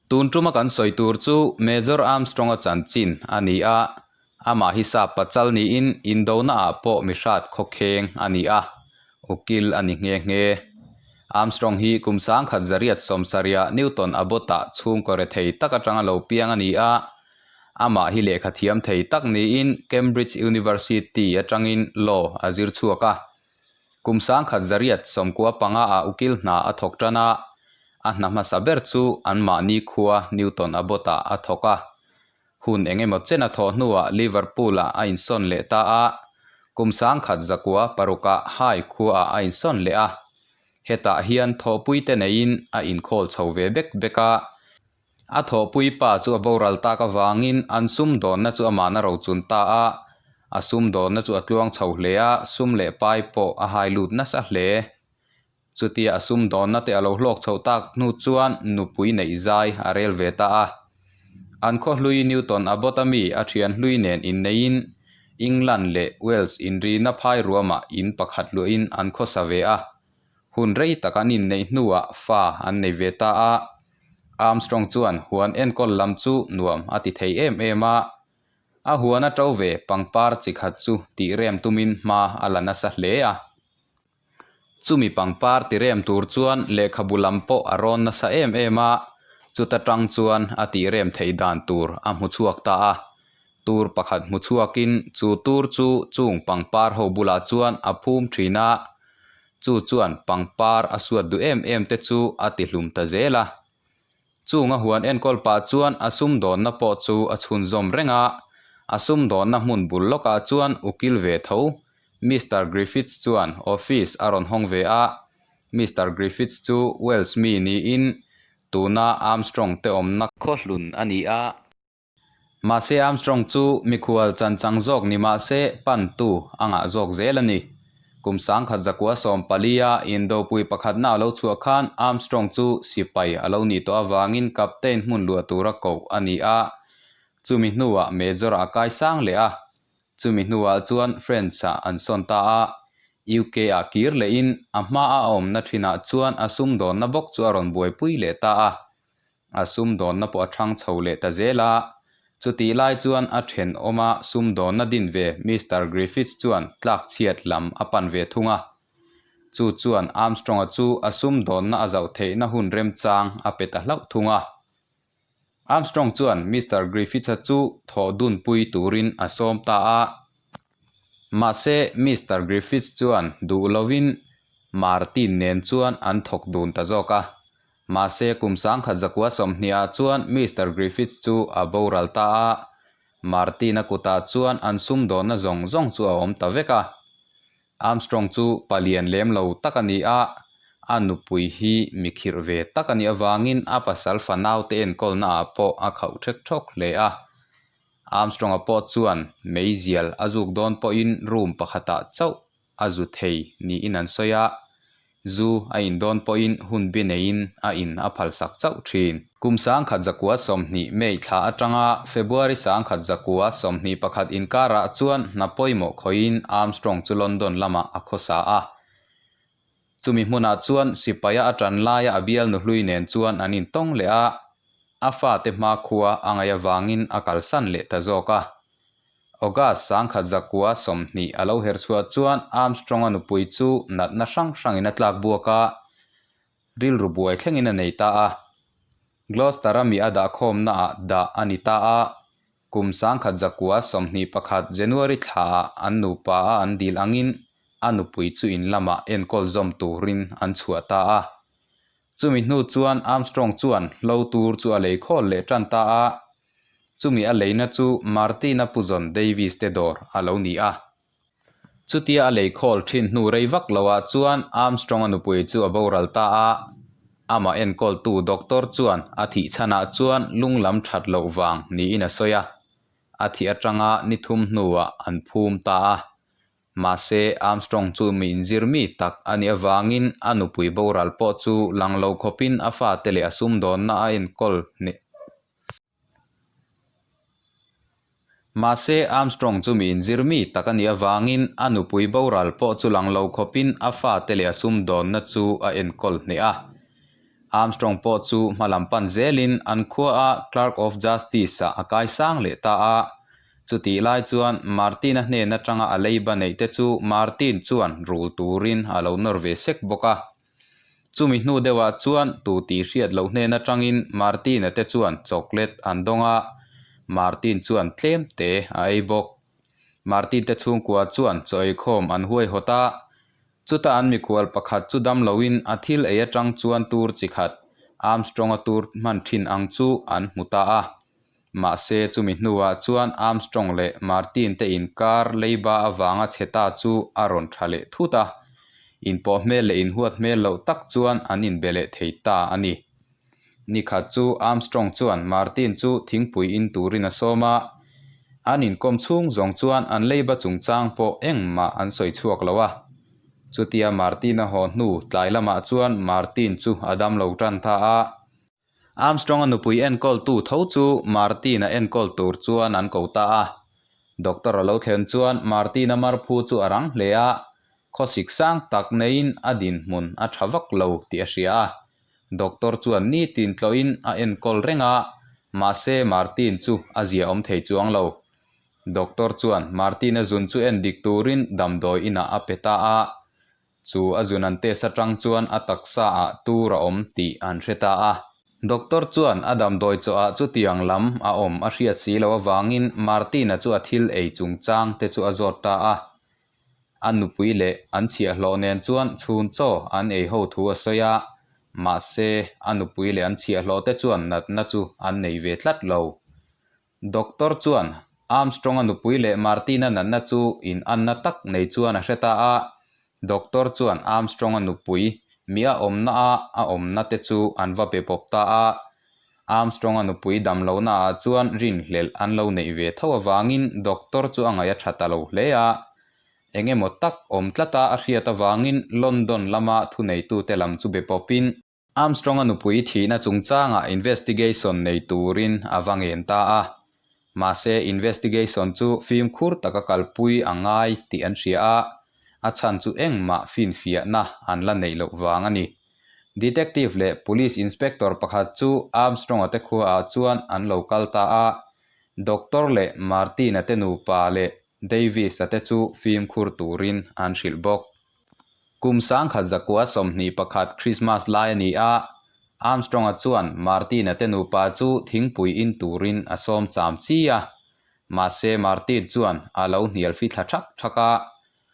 Tun tuma kan sawi tur chu Major Armstrong-a chanchin a ni a, amah hi sap pachal niin indona ah pawh mi hrat khawkheng a ni a, ukil a ni nghe nghe. Armstrong hi kum 1970 Newton Abbott-ah chhungkaw rethei tak atanga lo piang a ni a, amah hi lehkha thiam thei tak niin Cambridge University atangin law a zir chhuak a. Kum 1995 ah ukil hna a thawk tan a, a hna hmasa ber chu anmahni khua Newton Abbott-ah a thawk a. Hun eng emaw chen a thawh hnuah Liverpool-ah a insawn leh ta a, kum 1906 ah High khuaah a insawn leh a. Hetah hian thawhpuite neiin a inkhawl chho ve bek bek a. A thawhpui pa chu a boral tak avangin an sumdawnna chu amahna rochun ta a, a sumdawnna chu a tluang chho hle a, sum leh pai pawh a hai lut nasa hle. Chutia a sumdawnna te a lo hlawk chhoh tak hnu chuan nupui neih zai a rel ve ta a. An khaw hlui Newton Abbott-a mi a thian hlui nen inneihin England leh Wales inrina phai ruamah in pakhat luahin an khawsa ve a. Hun rei tak an inneih hnuah fa an nei ve ta a. Armstrong chuan huan enkawl lam chu nuam a ti thei em em a. A huan a to ve pangpar chi khat chu tih rem tumin hma a la nasa hle a. Chumi pangpar ti rem tur chuan lehkhabu lam pawh a rawn nasa em em a, chuta tang chuan a tih rem theih dan tur a hmu chhuak ta a. Tur pakhat hmu chhuakin chu tur chu chung pangpar ho bulah chuan a phum thin a, chu chuan pangpar a suat duh em em te chu a ti hlum ta zel a. Chung a huan enkawl pah chuan a sumdawnna pawh chu a chhunzawm reng a, a sumdawnna hmun bul lawkah chuan ukil ve tho Mister Griffiths chuan office a rawn hawng ve a, Mister Griffiths chu Wales mi niin tuna Armstrong te awmna khawhlun a ni a. Mahse Armstrong chu mikhual chanchang zawk ni mahse pantu a ngah zawk zel a ni. Kum 1914 a indopui pakhatna a lo chhuah khan Armstrong chu sipai a lo nih tawh avangin captain hmun luah tura koh a ni a, chumi hnuah Major a kai sang leh a. Chumi hnuah chuan French-ah an sawn ta a, UK-ah kir lehin a hmaa a awmna thinah chuan a sumdawnna bawk chu a rawn buaipui leh ta a. A sumdawnna pawh a thang chho leh ta zel a, chutih lai chuan a thenawma sumdawnna din ve Mister Griffiths chuan tlakchhiat lam a pan ve thung a. Chu chuan Armstrong-a chu a sumdawnna a zauh theihna hun remchang a pe ta hlauh thung a. Armstrong chuan Mister Griffiths-a chu thawh dunpui turin a sawm ta a. Mahse Mister Griffiths chuan duh lovin Martin nen chuan an thawk dun ta zawk a. Mahse kum 1920 ah chuan Mister Griffiths chu a boral ta a, Martin-a kutah chuan an sumdawnna zawng zawng chu a awm ta vek a. Armstrong chu palian lem lo tak a ni a, a nupui hi mi khirh ve tak a nih avangin a pasal fanaute enkawlna ah pawh a khauh ṭhek ṭhawk hle a. Armstrong-a pawh chuan meizial a zuk dawn pawhin room pakhatah chauh a zu thei niin an sawi a, zu a in dawn pawhin hun bi neiin a in a phalsak chauh thin. Kum 1920 May thla atanga February 1921 inkarah chuan hna pawimawh khawihin Armstrong chu London lamah a khawsa a. Chumi hmunah chuan sipaia a tan laia a bialnu hlui nen chuan an intawng leh a, a fate hmakhua a ngaih avangin a kalsan leh ta zawk a. August 1920 a lo her chhuah chuan Armstrong-a nupui chu natna hrang hrangin a tlak buak a, rilru buai thlengin a nei ta a. Gloucester-a mi a dahkhawmnaah dah a ni ta a, kum 1921 January thlaah an nupa a an dil angin a nupui chu in lamah enkawl zawm turin an chhuah ta a. Chumi hnu chuan Armstrong chuan hlo tur chu a lei khawl leh tan ta a, Chumi a leina chu Martin-a Pu John Davis te dawr a lo ni a. Chutia a lei khawl thin hnu rei vak loah chuan Armstrong-a nupui chu a boral ta a. Amah enkawltu doctor chuan a thih chhanah chuan lung lam that loh vang niin a sawi a. A thih atanga ni thum hnuah an phum ta a. Mahse, Armstrong chu mi inzir mi tak a nih avangin a nupui boral pawh chu lang lo khawpin a fate leh a sumdawnna a enkawl hneh. Mahse, Armstrong chu mi inzir mi tak a nih avangin a nupui boral pawh chu lang lo khawpin a fate leh a sumdawnna chu a enkawl hneh a. Armstrong pawh chu hma lam pan zelin an khuaa Clerk of Justice-ah a kai sang leh ta a. Chutih lai chuan Martin-a hnen atanga a leiba neih te chu Martin chuan rul turin a lo nawr ve sek bawk a. Chumi hnu deuhah chuan tu tih hriat loh hnen atangin Martin-a te chuan chocolate an dawng a, Martin chuan tlem te a ei bawk. Martin te chhungkua chuan chaw eikhawm an huaihawt a, Chuta an mikhual pakhat chu dam loin a thil ei atang chuan tur chi khat, Armstrong-a tur hman thin ang chu an hmu ta a. Mahse, chumi hnuah chuan Armstrong leh Martin te inkar leiba avanga chhe ta chu a rawn tha leh thut a. Inpawh hmel leh inhuat hmel loh tak chuan an inbe leh thei ta a ni. Nikhat chu Armstrong chuan Martin chu thingpui in turin a sawm a, an inkawm chhung zawng chuan an leiba chungchang pawh engmah an sawi chhuak lo a. Chutia Martin a haw hnu tlai lamah chuan Martin chu a dam lo tan ta a. Armstrong-a nupui enkawltu tho chu Martin-a enkawl tur chuan an ko ta a. Doctor a lo thlen chuan Martin-a marphu chu a rang hle a, khawsik sang tak neiin a dinhmun a tha vak lo tih a hria a. Doctor chuan nitin tlawhin a enkawl reng a, mahse Martin chu a zia awm thei chuang lo. Doctor chuan Martin-a zun chu en dik turin damdawi inah a pe ta a, chu a zun an test atang chuan a taksa ah tur a awm tih an hre ta a. Doctor chuan a damdawi chaw ah chutiang lam a awm a hriat si loh avangin Martin-a chu a thil ei chungchang te chu a zawt ta a. A nupui leh an chhiahhlawh nen chuan chhun chaw an ei ho thu a sawi a, mahse a nupui leh an chhiahhlawh te chuan natna chu an nei ve tlat lo. Doctor chuan Armstrong-a nupui leh Martin-a natna chu in anna tak nei chuan a hre ta a, Doctor chuan Armstrong-a nupui mi a awmna a a awmna te chu an va be pawp ta a. Armstrong-a nupui dam lohna ah chuan rinhlelh an lo neih ve tho avangin doctor chu a ngaih a tha ta lo hle a. Eng emaw tak awm tlata a hriat avangin London lama thuneitute lam chu be pawpin Armstrong-a nupui thihna chungchangah investigation nei turin a va ngen ta a. Mahse investigation chu fimkhur taka kalpui a ngai tih an hria a, a chhan chu engmah finfiahna an la neih loh vang a ni. Detective leh Police Inspector pakhat chu Armstrong-a te khuaah chuan an lo kal ta a, Doctor leh Martin-a te nupa leh Davis-a te chu fimkhur turin an hrilh bawk. Kum sangkhat zakua 21 Christmas lai a ni a, Armstrong-a chuan Martin-a te nupa chu thingpui in turin a sawm cham chi a, mahse Martin chuan a lo hnial fithla thak thak a,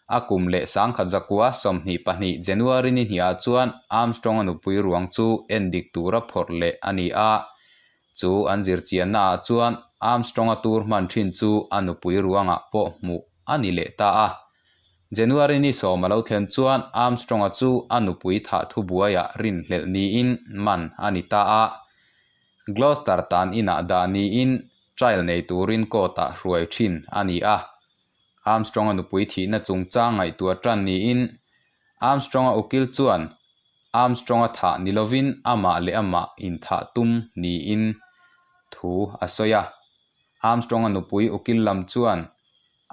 A kum leh 10,124 January ni hniah chuan Armstrong-a nupui ruang chu endik tura phawrh leh a ni a. Chu an zirchianna ah chuan Armstrong-a tur hman thin chu a nupui ruangah pawh hmuh a ni leh ta a. January ni sawm a lo thlen chuan Armstrong-a chu a nupui thah thubuaiah rinhlelh niin man a ni ta a. Gloucester tan inah dah niin trial nei turin court-ah hruai thin a ni a. Armstrong-a nupui thihna chungchang ngaihtuah tan niin Armstrong-a ukil chuan Armstrong-a thah ni lovin amah leh amah inthah tum niin thu a sawi a. Armstrong-a nupui ukil lam chuan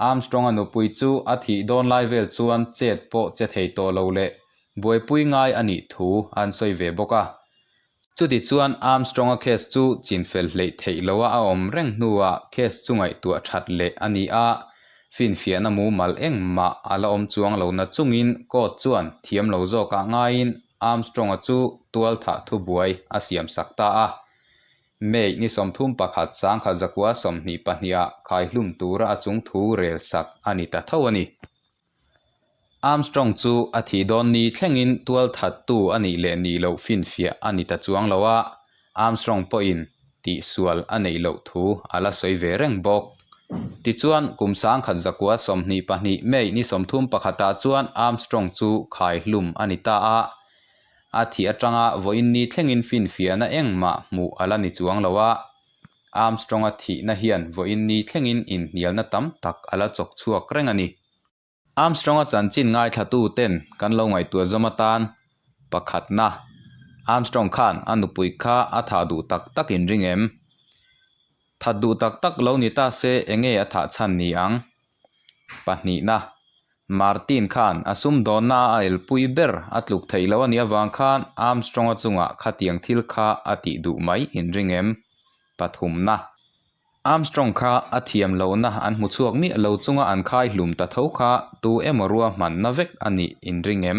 Armstrong-a nupui chu a thih dawn lai vel chuan chet pawh che thei tawh lo leh buaipui ngai a nih thu an sawi ve bawk a. Chutichuan Armstrong-a case chu chinfel hleih theih loha a awm reng hnuah case chu ngaihtuah that leh a ni a, finfiahna mumal engmah a la awm chuang lo na chungin court chuan thiam lo zawkah ngaiin Armstrong-a chu tualthah thubuai a siamsak ta a. May ni 31 1922 ah khaihlum tura a chungthu rel sak a ni ta tho a ni. Armstrong chu a thih dawn ni thlengin tualthattu a nih leh nih loh finfiah a ni ta chuang lo a, Armstrong pawhin tihsual a neih loh thu a la sawi ve reng bawk. Tichuan, kum 1922 May ni 31 ah chuan Armstrong chu khaihlum a ni ta a, a thih atanga vawiin ni thlengin finfiahna engmah hmuh a la ni chuang lo a, Armstrong-a thihna hian vawiin ni thlengin inhnialna tam tak a la chawk chhuak reng a ni. Armstrong-a chanchin ngaithlatu ten kan lo ngaihtuah zawm atan pakhatna, Armstrong khan a nupui kha a thah duh tak tak in ring em? That duh tak tak lo ni ta se enge a thah chhan ni ang? Pahnihna, Martin khan a sumdawnna a elpui ber a tluk theih loh a nih avang khan Armstrong-a chungah khatiang thil kha a tih duh mai inring em? Pathumna. Armstrong kha a thiam lohna an hmu chhuak miah lo chunga an khai hlum ta tho kha tu emaw ruahmanna vek a nih inring em?